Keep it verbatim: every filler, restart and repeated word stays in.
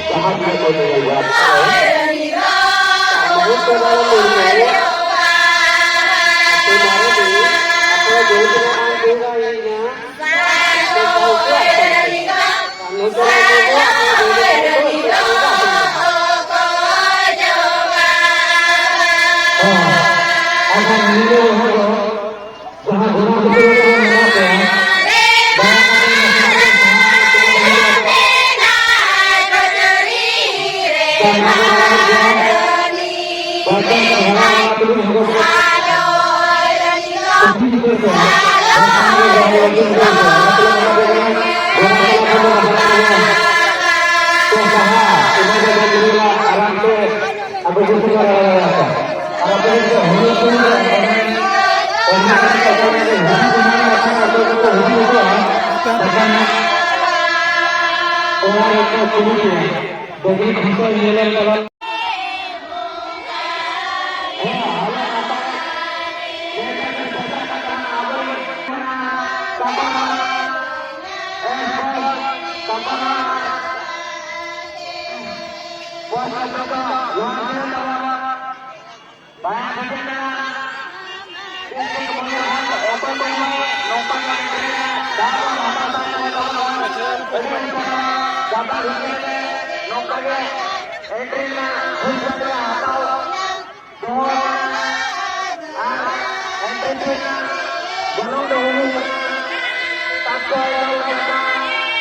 ᱡᱟᱦᱟᱸ ᱛᱤᱱᱟᱹᱜ ᱠᱚ ᱧᱮᱞ ᱵᱟᱲᱟ ᱠᱮᱫᱟ, ᱢᱚᱦᱮᱥ ᱵᱟᱵᱟ ᱢᱩᱨᱢᱩ, ᱟᱹᱛᱩ ᱢᱟᱨᱮᱰᱤ, ᱟᱹᱛᱩ ᱡᱚᱭᱯᱩᱨ ᱟᱨ ᱵᱮᱲᱟ ᱤᱧᱟ, ᱟᱹᱛᱩ ᱥᱟᱶᱛᱮ ᱟᱹᱛᱩ ᱱᱩᱛᱚᱱ ᱢᱩᱨᱢᱩ, ᱟᱹᱛᱩ ᱡᱚᱭᱯᱩᱨ ᱟᱹᱛᱩ ᱥᱟᱶᱛᱮ ᱟᱹᱛᱩ᱾ ᱦᱮᱸ, ᱟᱨ ᱱᱤᱭᱟᱹ ᱦᱚᱲ ᱫᱚ ᱡᱟᱦᱟᱸ ᱜᱚᱲᱚ ᱥᱚᱯᱚᱦᱚᱫ ᱠᱚ ᱢᱮᱱᱟᱜ ᱠᱚᱣᱟ, ᱫᱟᱭᱟ ᱠᱟᱛᱮ ᱱᱟᱥᱮᱱᱟᱜ ᱵᱚᱱ ᱥᱟᱦᱟᱜᱼᱟ᱾ ᱵᱟᱨ ᱱᱟᱢᱵᱟᱨ ᱨᱟᱣᱩᱱᱰ ᱨᱮ ᱵᱟᱨ ᱫᱚᱞ ᱠᱚ ᱵᱷᱟᱜᱟᱣ ᱮᱱᱟ, ᱛᱩᱨᱩᱭ ᱦᱚᱲ ᱠᱚ ᱠᱩᱥᱤ ᱜᱤᱫᱽᱨᱟᱹ ᱠᱚ᱾ ᱚᱱᱟ ᱥᱟᱶᱛᱮ ᱡᱟᱦᱟᱸᱭ ᱚᱨᱡᱩᱱ ᱠᱚ ᱦᱩᱭᱩᱜᱼᱟ, ᱚᱱᱟ ᱠᱚ ᱞᱟᱹᱜᱤᱫ ᱟᱹᱰᱤ ᱜᱚᱲᱚ ᱥᱚᱯᱚᱦᱚᱫ ᱠᱚ ᱦᱟᱛᱟᱣ ᱜᱮᱭᱟ᱾ ᱛᱚ ᱥᱟᱦᱟ, ᱤᱱᱟᱹ ᱜᱮ ᱡᱟᱦᱟᱸ ᱜᱤᱫᱽᱨᱟᱹ ᱟᱨᱟᱢ ᱛᱮ ᱟᱵᱚ ᱠᱚ ᱥᱮᱵᱟ ᱫᱟᱲᱮᱭᱟᱜᱼᱟ᱾ ᱟᱨ ᱟᱯᱮ ᱡᱩᱫᱤ ᱦᱩᱲᱩ ᱠᱚ ᱚᱱᱟ ᱠᱟᱛᱮ ᱚᱠᱚᱭ ᱡᱩᱫᱤ ᱦᱩᱲᱩ ᱠᱚ ᱧᱟᱢᱟ, ᱵᱟᱠᱷᱟᱱ ᱟᱯᱮ ᱫᱚᱠᱚ ᱦᱩᱲᱩ ᱠᱚ ᱵᱟᱠᱷᱟᱱ ᱚᱱᱟ ᱨᱮᱠᱚ ᱠᱩᱞᱤ ᱯᱮᱭᱟ᱾ ᱵᱟᱹᱜᱤ ᱠᱷᱚᱱ ᱠᱚ ᱧᱮᱞᱮᱫ ᱛᱟᱵᱚᱱ᱾ ᱦᱮᱸ, ᱟᱞᱮ ᱱᱟᱯᱟᱭ ᱡᱮ ᱠᱟᱛᱮ ᱥᱮᱴᱮᱨ ᱟᱠᱟᱱᱟ ᱟᱵᱚᱨᱮᱱ ᱠᱟᱯᱟᱲᱟ, ᱮᱥ ᱵᱚᱥ ᱠᱟᱯᱟᱲᱟ᱾